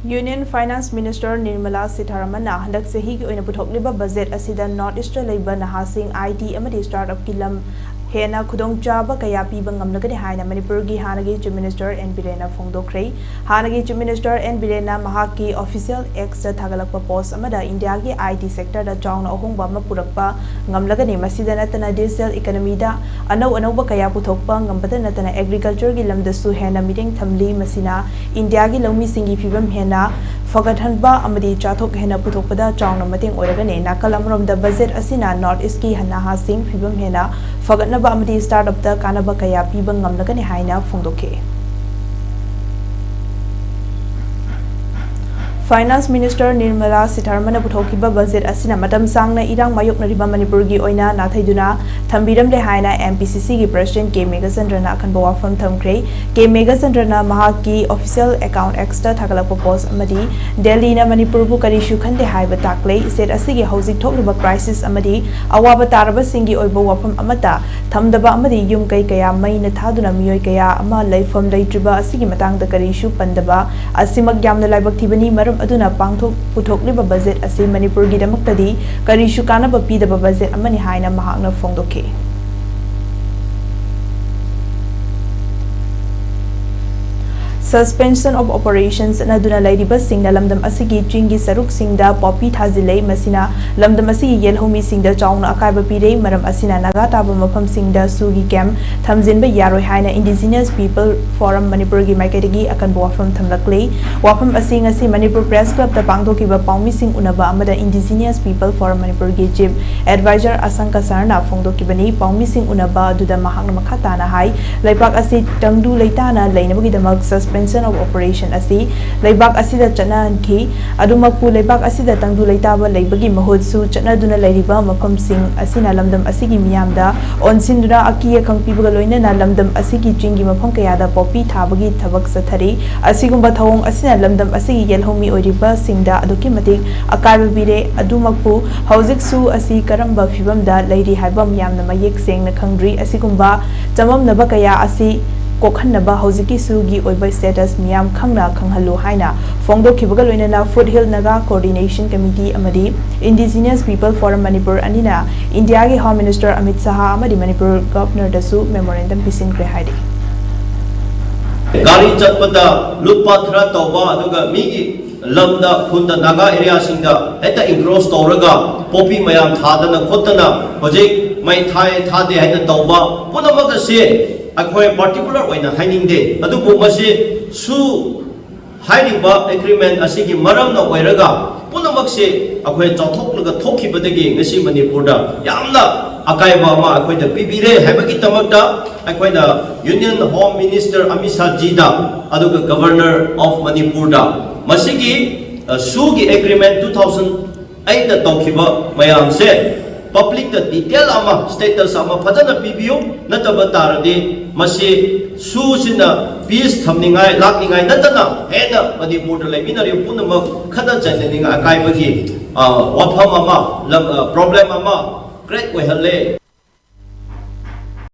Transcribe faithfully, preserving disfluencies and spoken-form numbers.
Union Finance Minister Nirmala Sitharaman-ꯅ ꯍꯟꯗꯛ ꯆꯍꯤꯒꯤ ꯑꯣꯏꯅ ꯄꯨꯊꯣꯛꯂꯤꯕ ꯕꯖꯦꯠ ꯑꯁꯤꯗ North East-ꯇ ꯂꯩꯕ ꯅꯍꯥꯁꯤꯡ, I T ꯑꯃꯗꯤ startup-ꯀꯤ ꯂꯝ ꯍꯦꯟꯅ ꯈꯨꯗꯣꯡꯆꯥꯕ ꯀꯌꯥ ꯄꯤꯕ ꯉꯝꯂꯒꯅꯤ ꯍꯥꯏꯅ ꯃꯅꯤꯄꯨꯔꯒꯤ ꯍꯥꯟꯅꯒꯤ Chief Minister N. ꯕꯤꯔꯦꯟꯅ ꯐꯣꯡꯗꯣꯛꯈ꯭ꯔꯦ꯫ ꯍꯥꯟꯅꯒꯤ Chief Minister N. ꯕꯤꯔꯦꯟꯅ ꯃꯍꯥꯛꯀꯤ official X-ꯇ ꯊꯥꯒꯠꯂꯛꯄ post ꯑꯃꯗ ꯏꯟꯗꯤꯌꯥꯒꯤ I T sector-ꯗ ꯆꯥꯎꯅ ꯑꯍꯣꯡꯕ ꯑꯃ ꯄꯨꯔꯛꯄ ꯉꯝꯂꯒꯅꯤ꯫ ꯃꯁꯤꯗ ꯅꯠꯇꯅ digital economy-ꯗ ꯑꯅꯧ ꯑꯅꯧꯕ ꯀꯌꯥ ꯄꯨꯊꯣꯛꯄ ꯉꯝꯕꯇ ꯅꯠꯇꯅ agriculture-ꯒꯤ ꯂꯝꯗꯁꯨ ꯍꯦꯟꯅ ꯃꯤꯠꯌꯦꯡ ꯊꯝꯂꯤ꯫ ꯃꯁꯤꯅ ꯏꯟꯗꯤꯌꯥꯒꯤ ꯂꯧꯃꯤꯁꯤꯡꯒꯤ ꯐꯤꯕꯝ ꯍꯦꯟꯅ ꯐꯒꯠꯍꯟꯕ ꯑꯃꯗꯤ ꯆꯥꯊꯣꯛ ꯍꯦꯟꯅ ꯄꯨꯊꯣꯛꯄꯗ ꯆꯥꯎꯅ ꯃꯇꯦꯡ ꯑꯣꯏꯔꯒꯅꯤ꯫ ꯅꯥꯀꯜ ꯑꯃꯔꯣꯝꯗ, ꯕꯖꯦꯠ ꯑꯁꯤꯅ North East-ꯀꯤ ꯅꯍꯥꯁꯤꯡ ꯐꯤꯕꯝ ꯍꯦꯟꯅ ꯐꯒꯠꯅꯕ ꯑꯃꯗꯤ startup-ꯇ ꯀꯥꯟꯅꯕ ꯀꯌꯥ ꯄꯤꯕ ꯉꯝꯂꯒꯅꯤ ꯍꯥꯏꯅ ꯐꯣꯡꯗꯣꯛꯈꯤ꯫ Finance Minister Nirmala Sitharaman-ꯅ ꯄꯨꯊꯣꯛꯈꯤꯕ ꯕꯖꯦꯠ ꯑꯁꯤꯅ ꯃꯇꯝ ꯁꯥꯡꯅ ꯏꯔꯥꯡ ꯃꯥꯌꯣꯛꯅꯔꯤꯕ ꯃꯅꯤꯄꯨꯔꯒꯤ ꯑꯣꯏꯅ ꯅꯥꯊꯩꯗꯨꯅ ꯊꯝꯕꯤꯔꯝꯂꯦ ꯍꯥꯏꯅ M P C C-ꯒꯤ President K. ꯃꯦꯘꯆꯟꯗ꯭ꯔꯅ ꯑꯀꯟꯕ ꯋꯥꯐꯝ ꯊꯝꯈ꯭ꯔꯦ꯫ K. ꯃꯦꯘꯆꯟꯗ꯭ꯔꯅ ꯃꯍꯥꯛꯀꯤ official account X-ꯇ ꯊꯥꯒꯠꯂꯛꯄ post ꯑꯃꯗꯤ ꯗꯦꯜꯂꯤꯅ ꯃꯅꯤꯄꯨꯔꯕꯨ ꯀꯔꯤꯁꯨ ꯈꯟꯗꯦ ꯍꯥꯏꯕ ꯇꯥꯛꯂꯦ꯫ State ꯑꯁꯤꯒꯤ ꯍꯧꯖꯤꯛ ꯊꯣꯛꯂꯤꯕ crisis ꯑꯃꯗꯤ ꯑꯋꯥꯕ ꯇꯥꯔꯕꯁꯤꯡꯒꯤ ꯑꯣꯏꯕ ꯋꯥꯐꯝ ꯑꯃꯠꯇ ꯊꯝꯗꯕ ꯑꯃꯗꯤ ꯌꯨꯝ ꯀꯩ ꯀꯌꯥ ꯃꯩꯅ ꯊꯥꯗꯨꯅ ꯃꯤꯑꯣꯏ ꯀꯌꯥ ꯑꯃ ꯂꯩꯐꯝ ꯂꯩꯇ꯭ꯔꯤꯕ ꯑꯁꯤꯒꯤ ꯃꯇꯥꯡꯗ ꯀꯔꯤꯁꯨ ꯄꯟꯗꯕ ꯑꯁꯤꯃꯛ ꯌꯥꯝꯅ ꯂꯥꯏꯕꯛ ꯊꯤꯕꯅꯤ꯫ ꯃꯔꯝ ꯑꯗꯨꯅ ꯄꯥꯡꯊꯣꯛ ꯄꯨꯊꯣꯛꯂꯤꯕ ꯕꯖꯦꯠ ꯑꯁꯤ ꯃꯅꯤꯄꯨꯔꯒꯤꯗꯃꯛꯇꯗꯤ ꯀꯔꯤꯁꯨ ꯀꯥꯟꯅꯕ ꯄꯤꯗꯕ ꯕꯖꯦꯠ ꯑꯃꯅꯤ ꯍꯥꯏꯅ ꯃꯍꯥꯛꯅ ꯐꯣꯡꯗꯣꯛꯈꯤ꯫ Suspension of Operation ꯆꯠꯅꯗꯨꯅ ꯂꯩꯔꯤꯕꯁꯤꯡꯅ ꯂꯝꯗꯝ ꯑꯁꯤꯒꯤ ꯆꯤꯡꯒꯤ ꯁꯔꯨꯛꯁꯤꯡꯗ ꯄꯣꯄꯤ ꯊꯥꯖꯤꯜꯂꯦ꯫ ꯃꯁꯤꯅ ꯂꯝꯗꯝ ꯑꯁꯤꯒꯤ ꯌꯦꯜꯍꯧꯃꯤꯁꯤꯡꯗ ꯆꯥꯎꯅ ꯑꯀꯥꯏꯕ ꯄꯤꯔꯦ꯫ ꯃꯔꯝ ꯑꯁꯤꯅ ꯅꯥꯒꯥ ꯇꯥꯕ ꯃꯐꯝꯁꯤꯡꯗ ꯁꯨꯒꯤ camp ꯊꯝꯖꯤꯟꯕ ꯌꯥꯔꯣꯏ ꯍꯥꯏꯅ Indigenous People Forum ꯃꯅꯤꯄꯨꯔꯒꯤ ꯃꯥꯏꯀꯩꯗꯒꯤ ꯑꯀꯟꯕ ꯋꯥꯐꯝ ꯊꯝꯂꯛꯂꯤ꯫ ꯋꯥꯐꯝ ꯑꯁꯤ ꯉꯁꯤ ꯃꯅꯤꯄꯨꯔ Press Club-ꯇ ꯄꯥꯡꯊꯣꯛꯈꯤꯕ ꯄꯥꯎꯃꯤꯁꯤꯡ ꯎꯅꯕ ꯑꯃꯗ Indigenous People Forum ꯃꯅꯤꯄꯨꯔꯒꯤ Chief Advisor ꯑꯁꯪꯀ ꯁꯍꯔꯅ ꯐꯣꯡꯗꯣꯛꯈꯤꯕꯅꯤ꯫ ꯄꯥꯎꯃꯤꯁꯤꯡ ꯎꯅꯕ ꯑꯗꯨꯗ ꯃꯍꯥꯛꯅ ꯃꯈꯥ ꯇꯥꯅ ꯍꯥꯏ, ꯂꯩꯕꯥꯛ ꯑꯁꯤ ꯇꯪꯗꯨ ꯂꯩꯇꯥꯅ ꯂꯩꯅꯕꯒꯤꯗꯃꯛ Suspension of Operation ꯑꯁꯤ ꯂꯩꯕꯥꯛ ꯑꯁꯤꯗ ꯆꯠꯅꯍꯟꯈꯤ꯫ ꯑꯗꯨꯃꯛꯄꯨ ꯂꯩꯕꯥꯛ ꯑꯁꯤꯗ ꯇꯪꯗꯨ ꯂꯩꯇꯥꯕ ꯂꯩꯕꯒꯤ ꯃꯍꯨꯠꯁꯨ ꯆꯠꯅꯗꯨꯅ ꯂꯩꯔꯤꯕ ꯃꯐꯝꯁꯤꯡ ꯑꯁꯤꯅ ꯂꯝꯗꯝ ꯑꯁꯤꯒꯤ ꯃꯤꯌꯥꯝꯗ ꯑꯣꯟꯁꯤꯟꯗꯨꯅ ꯑꯀꯤ ꯑꯈꯪ ꯄꯤꯕꯒ ꯂꯣꯏꯅꯅ ꯂꯝꯗꯝ ꯑꯁꯤꯒꯤ ꯆꯤꯡꯒꯤ ꯃꯐꯝ ꯀꯌꯥꯗ ꯄꯣꯄꯤ ꯊꯥꯕꯒꯤ ꯊꯕꯛ ꯆꯠꯊꯔꯤ꯫ ꯑꯁꯤꯒꯨꯝꯕ ꯊꯧꯑꯣꯡ ꯑꯁꯤꯅ ꯂꯝꯗꯝ ꯑꯁꯤꯒꯤ ꯌꯦꯜꯍꯧꯃꯤ ꯑꯣꯏꯔꯤꯕꯁꯤꯡꯗ ꯑꯗꯨꯛꯀꯤ ꯃꯇꯤꯛ ꯑꯀꯥꯏꯕ ꯄꯤꯔꯦ꯫ ꯑꯗꯨꯃꯛꯄꯨ ꯍꯧꯖꯤꯛꯁꯨ ꯑꯁꯤ ꯀꯔꯝꯕ ꯐꯤꯕꯝꯗ ꯂꯩꯔꯤ ꯍꯥꯏꯕ ꯃꯤꯌꯥꯝꯅ ꯃꯌꯦꯛ ꯁꯦꯡꯅ ꯈꯪꯗ꯭ꯔꯤ꯫ ꯑꯁꯤꯒꯨꯝꯕ ꯆꯃꯝꯅꯕ ꯀꯌꯥ ꯑꯁꯤ ꯀꯣꯛꯍꯟꯅꯕ ꯍꯧꯖꯤꯛꯀꯤ ꯁꯨꯒꯤ ꯑꯣꯏꯕ status ꯃꯤꯌꯥꯝ ꯈꯪꯅ ꯈꯪꯍꯜꯂꯨ ꯍꯥꯏꯅ ꯐꯣꯡꯗꯣꯛꯈꯤꯕꯒ ꯂꯣꯏꯅꯅ Foothill Naga Coordination Committee ꯑꯃꯗꯤ Indigenous People Forum Manipur ꯑꯅꯤꯅ ꯏꯟꯗꯤꯌꯥꯒꯤ Home Minister ꯑꯃꯤꯠ ꯁꯍꯥ ꯑꯃꯗꯤ ꯃꯅꯤꯄꯨꯔ Governorꯗꯁꯨ memorandum ꯄꯤꯁꯤꯟꯈ꯭ꯔꯦ ꯍꯥꯏꯔꯤ꯫ ꯒꯥꯔꯤ ꯆꯠꯄꯗ ꯂꯨꯠꯄ ꯈꯔ ꯇꯧꯕ, ꯑꯗꯨꯒ ꯃꯤꯒꯤ ꯂꯝꯗ, ꯈꯨꯟꯗ, ꯅꯥꯒꯥ ꯑꯦꯔꯤꯌꯥꯁꯤꯡꯗ ꯍꯦꯛꯇ encroach ꯇꯧꯔꯒ ꯄꯣꯄꯤ ꯃꯌꯥꯝ ꯊꯥꯗꯅ ꯈꯣꯠꯇꯅ ꯍꯧꯖꯤꯛ ꯃꯩ ꯊꯥꯏ ꯊꯥꯗꯦ ꯍꯥꯏꯅ ꯇꯧꯕ ꯄꯨꯝꯅꯃꯛ ꯑꯁꯤ ꯑꯩꯈꯣꯏ particular ꯑꯣꯏꯅ ꯍꯥꯏꯅꯤꯡꯗꯦ, ꯑꯗꯨꯕꯨ ꯃꯁꯤ ꯁꯨ ꯍꯥꯏꯔꯤꯕ agreement ꯑꯁꯤꯒꯤ ꯃꯔꯝꯅ ꯑꯣꯏꯔꯒ ꯄꯨꯝꯅꯃꯛꯁꯦ ꯑꯩꯈꯣꯏ ꯆꯥꯎꯊꯣꯛꯂꯒ ꯊꯣꯛꯈꯤꯕꯗꯒꯤ ꯉꯁꯤ ꯃꯅꯤꯄꯨꯔꯗ ꯌꯥꯝꯅ ꯑꯀꯥꯏꯕ ꯑꯃ ꯑꯩꯈꯣꯏꯗ ꯄꯤꯕꯤꯔꯦ ꯍꯥꯏꯕꯒꯤꯗꯃꯛꯇ ꯑꯩꯈꯣꯏꯅ Union Home Minister ꯑꯃꯤꯠ ꯁꯥꯍꯖꯤꯗ, ꯑꯗꯨꯒ Governor of ꯃꯅꯤꯄꯨꯔꯗ ꯃꯁꯤꯒꯤ ꯑ, ꯁꯨꯒꯤ agreement two thousand eight ꯇꯧꯈꯤꯕ ꯃꯌꯥꯝꯁꯦ publicꯇ detail ꯑꯃ, status ꯑꯃ ꯐꯖꯅ ꯄꯤꯕꯤꯌꯨ꯫ ꯅꯠꯇꯕ ꯇꯥꯔꯗꯤ ꯃꯁꯤ ꯁꯨꯁꯤꯅ peace ꯊꯝꯅꯤꯡꯉꯥꯏ, ꯂꯥꯛꯅꯤꯡꯉꯥꯏ ꯅꯠꯇꯅ ꯍꯦꯟꯅ ꯃꯅꯤꯄꯨꯔꯗ ꯂꯩꯃꯤꯟꯅꯔꯤꯕ ꯄꯨꯝꯅꯃꯛ ꯈꯠꯅ ꯆꯩꯅꯅꯤꯡꯉꯥꯏ ꯑꯀꯥꯏꯕꯒꯤ ꯑ, ꯋꯥꯐꯝ ꯑꯃ, ꯂꯝ, ꯑ, problem ꯑꯃ create ꯑꯣꯏꯍꯜꯂꯦ꯫